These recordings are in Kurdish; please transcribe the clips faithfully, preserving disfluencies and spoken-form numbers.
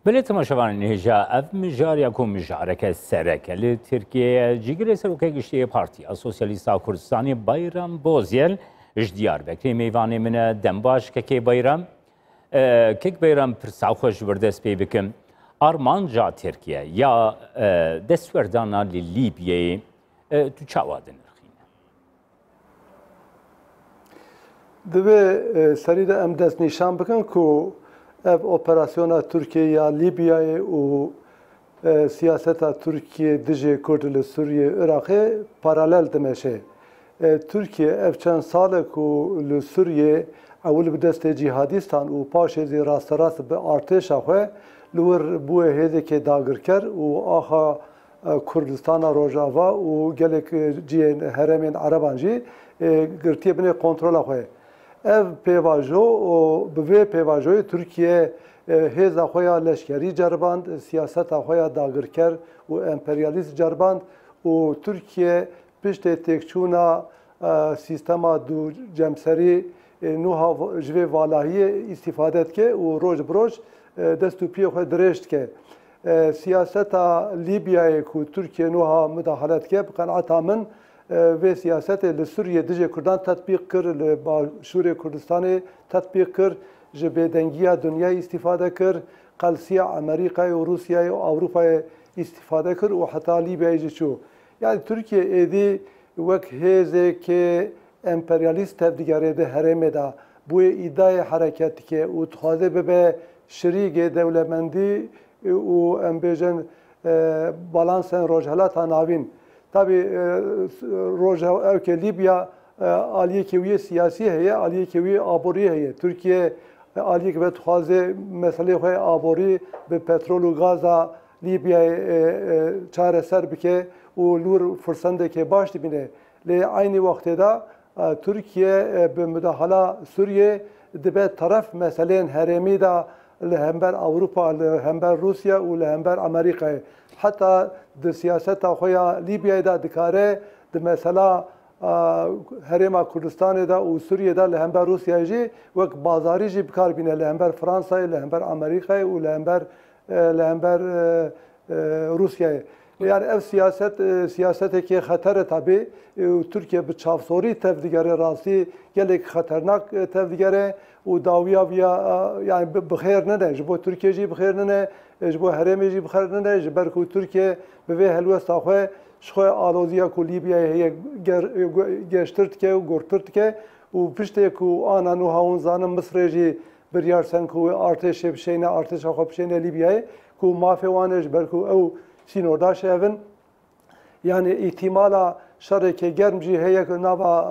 Belê temaşevanên hêja, ev mijarya ku mijareke sereke li Tirkiyeyê ye, cîgirê serokê giştî yê Partiya Sosyalîst a Kurdistanê Bayram Bozyel ji Diyarbekirê mêvanê min e. Dem baş kekê Bayram. E, kek Bayram, pirsa xwe ji wir dest pê bikim. Armanca Tirkiye ya, e, destwerdana li Lîbyeyê, e, tu çawa dinirxîne? Divê, e, serî de em destnîşan bikin ku ev operasyona Tirkiyê ya Lîbyayê û, e, siyaseta Tirkiyê dijê Kurd li Sûriyê, Iraqê paralel dimeşe. E, Tirkiye ev çend sal e ku li Sûriyê ewil bi destê cîhadîstan û paşê zî rasterast bi artêşa xwe li wir bûye hêzekê dagirker û axa e, Kurdistana Rojava û gelek, e, cihên herêmên Ereban jî, e, girtiye binê kontrola xwe. Ev pêvajo û bi vê pêvajoyê Tirkiye, e, hêza xwe ya leşkerî ceriband, siyaseta xwe ya dagirker û emperyalîst ceriband û Tirkiye piştê têkçûna, e, sîstema du cemserî, e, nuha v-, ji vê valahiyê îstîfade dike û roj bi roj, e, dest û piyê xwe dirêj dike. E, siyaseta Lîbyayê ku Tirkiye nuha midahale dike, bi qenaeta min, e, vê siyasetê li Sûriyê dijê Kurdan tetbîq kir, li Başûrê Kurdistanê tetbîq kir, ji bêdengiya dinyayê îstîfade kir, qelsiya Amerîkayê û Rûsyayê û Ewropayê îstîfade kir û heta Lîbyayê jî çû. Yani Tirkiye êdî wek hêzekê emperyalîst tevdigere di herêmê de, bûyê îdayê hereket dike û dixwaze bibe şirîgê dewlemendî û, em bêjin, e, balansên Rojhelata Navîn. Tabî, e, Rojhe-, ewkê Lîbya, e, aliyekê wî yê siyasî heye, aliyekê wî yê aborî heye. Tirkiye, e, aliyek ve dixwaze meselê xwe yê aborî bi petrol û gaza Lîbyayê, e, e, çareser bike û li wir firsendekê baş dibîne. Lê eynî wextê de, e, Tirkiye, e, bi mudahala Sûriyê dibe teref meseleyên herêmî de li hember Ewropa, li hember Rûsya û li hember Amerîkayê. Heta di siyaseta xwe ya Lîbyayê de dikare di mesela, e, herêma Kurdistanê de û Sûriyê de li hember Rûsyayê jî wek bazarî jî bi kar bîne, li hember Fransayê, li hember Amerîkayê û li hember, e, li hember, e, e, Rûsyayê. Yani ev siyaset, e, siyasetekê xeter e tabî, e, û Tirkiye bi çavsorî tevdigere, rastî gelek xeternak, e, tevdigere û dawiya viya, e, yani bi, bi xêr nine, ji bo Tirkiye jî bi xêr nine, e, ji bo herêmê jî bi xêr nine, ji ber ku Tirkiye bi vê helwesta xwe ji xwe aloziya ku Lîbyayê heye ger-, e, gu-, geştir dike û gurtir dike û piştê ku ana nû hawin zanin Misrê jî biryar sen ku wê artêşê bişeyne, artêşa xwe bişeyne Lîbyayê, ku mafê wan e, ji ber ku ew sînordaşê hev in. Yani îhtimala şereke germ jî heye ku nava,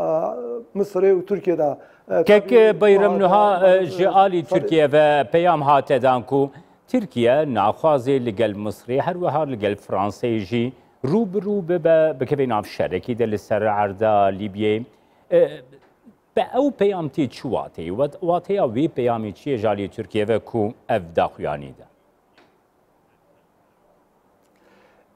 e, Misirê û Tirkiye de, e, Kek tabî Bayram, niha, niha, e, ji alî Tirkiye ve peyam hate dan ku Tirkiye naxwaze li gel Misirê, her wiha li gel Fransayê jî rû bi rû bibe, bikeve nav şerekî de li ser erda Lîbyeyê. E, Bi ew peyam tê çi wateyê? Wat-, wateya wê peyamê çi ye ji alî Tirkiye ve ku ev daxuyanî de?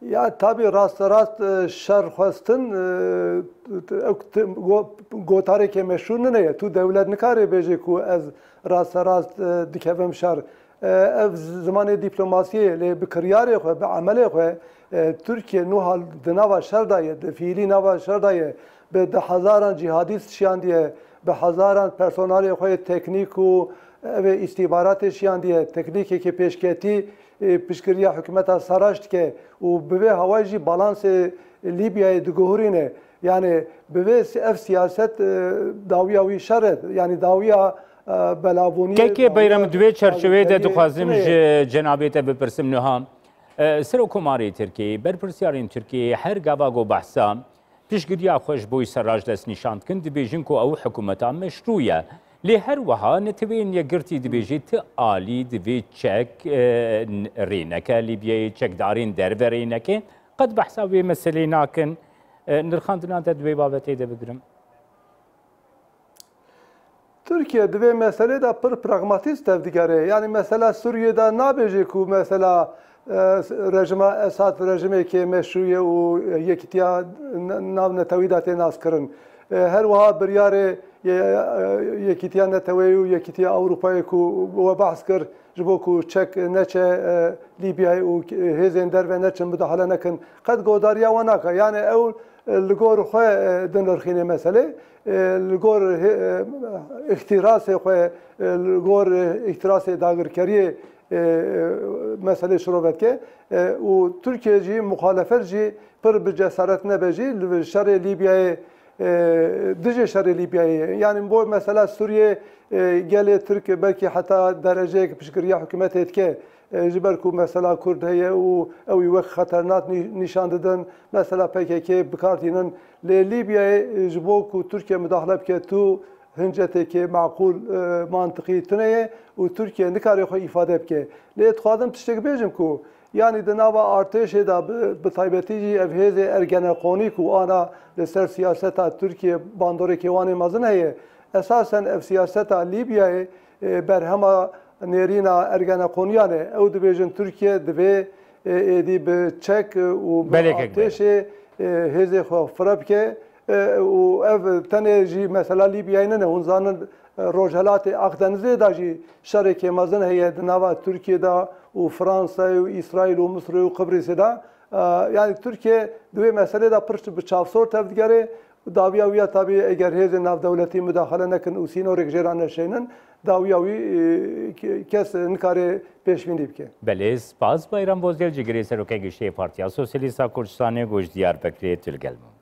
Ya tabî rasterast, e, şer xwestin, e, t-, t-, ew t-, go-, gotareke meşrû nine ye. Tu dewlet nikare bêje ku ez rasterast, e, dikevim şer. E, ev z-, zimanê dîplomasiyê ye, lê bi kiryarê xwe, bi emelê xwe, e, Tirkiye nuha di nava şer de ye, di fiîlî nava şer de ye. Bi di hezaran cîhadîst şiyandiye, bi hezaran personalê xwe yê teknîk û ev ê îstîbaratê şiyandiye, teknîkekê pêşketî, e, piştgiriya hikûmeta Saraç dike û bi vê hawayê jî balansê Lîbyayê diguhurîne. Yani bi vê si-, ev siyaset, e, dawiya wî şer e. Yani dawiya, e, belavbûniyê, Kekê Bayram, di vê çerçeveyê de dixwazim ji cenabê te bipirsim niha. E, Serokkomarê Tirkiyeyê, berpirsiyarên Tirkiyeyê her gava ku behsa piştgiriya xwe ji bo Saraç destnîşan dikin, dibêjin ku ew hikûmeta meşrû ye. Lê her wiha Neteweyên Yekgirtî dibêje ti alî divê çek, e, n-, rê neke Lîbyayê, çekdarên derve rê neke. Qet behsa wê meselê nakin. E, nirxandina te di wê babetê de bigirim. Tirkiye di vê meselê de pir pragmatîst tevdigere. Yani mesela Sûriyê de nabêje ku mesela, e, rejima Esad rejimekê meşrû ye û yekîtiya n-, navnetewî de tê naskirin. E, her wiha biryarê Yê, e, Yekîtiya Neteweyê û Yekîtiya Ewropayê ku we behs kir, ji bo ku çek neçe, e, Lîbyayê û hêzên derve neçin, mudahale nekin. Qet godariya we nake. Yani ew, e, li gor xwe, e, dinirxîne meselê. E, li gor hê-, e, îhtirasê xwe, e, li gor, e, îhtirasê dagirkeriyê, e, e, meselê şirove dike. E, û Tirkiye jî, muxalefet jî pir bi cesaret nebe jî li şerê Lîbyayê, e, dijî şerê Lîbyayê. Yani bo mesela Sûriyê, e, gelê Tirk belkî heta dereceyek piştgiriya hikûmetê dike. E, ji ber ku mesela Kurd heye û ew ê wek xeternak nî-, nîşan didin. Mesela P K K bi kar tînin. Lê Lîbyayê, e, ji bo ku Tirkiye mudaxile bike, tu hincetêkê maqûl, e, mantiqî tune ye û Tirkiye nikare xwe îfade bike. Lê dixwazim tiştek bêjim ku, yanî di nava artêşê de bi, bi taybetî jî ev hêzê ergeneqonî ku ana li ser siyaseta Tirkiye bandoreke wan ê mezin heye. Esasen ev siyaseta Lîbyayê, e, berhema nêrîna ergeneqoniyan e. Ew dibêjin Tirkiye divê, e, êdî bi çek û bi Belê kek be. artêşê, e, hêzê xwe fire bike. E, û ev tenê jî mesela Lîbyayê nine. Hûn zanin, e, Rojhelatê Akdenizê de jî şerekê mezin heye di nava Tirkiye de û Fransayê û Îsraîl û Misirê û Qibrîsê de. E, yani Tirkiye di wê meselê de pir bi çavsor tevdigere. Dawiya wî ya tabî eger hêzên navdewletî mudaxele nekin û sînorek jê re neşeynin, dawiya wî, e, ke-, kes nikare pêşbînî bike. Belê, spas. Bayram Bozdel, cîgirê serokê giştî yê Partiya Sosyalîst a Kurdistanê, ku ji Diyarbekirê tu li gel bû.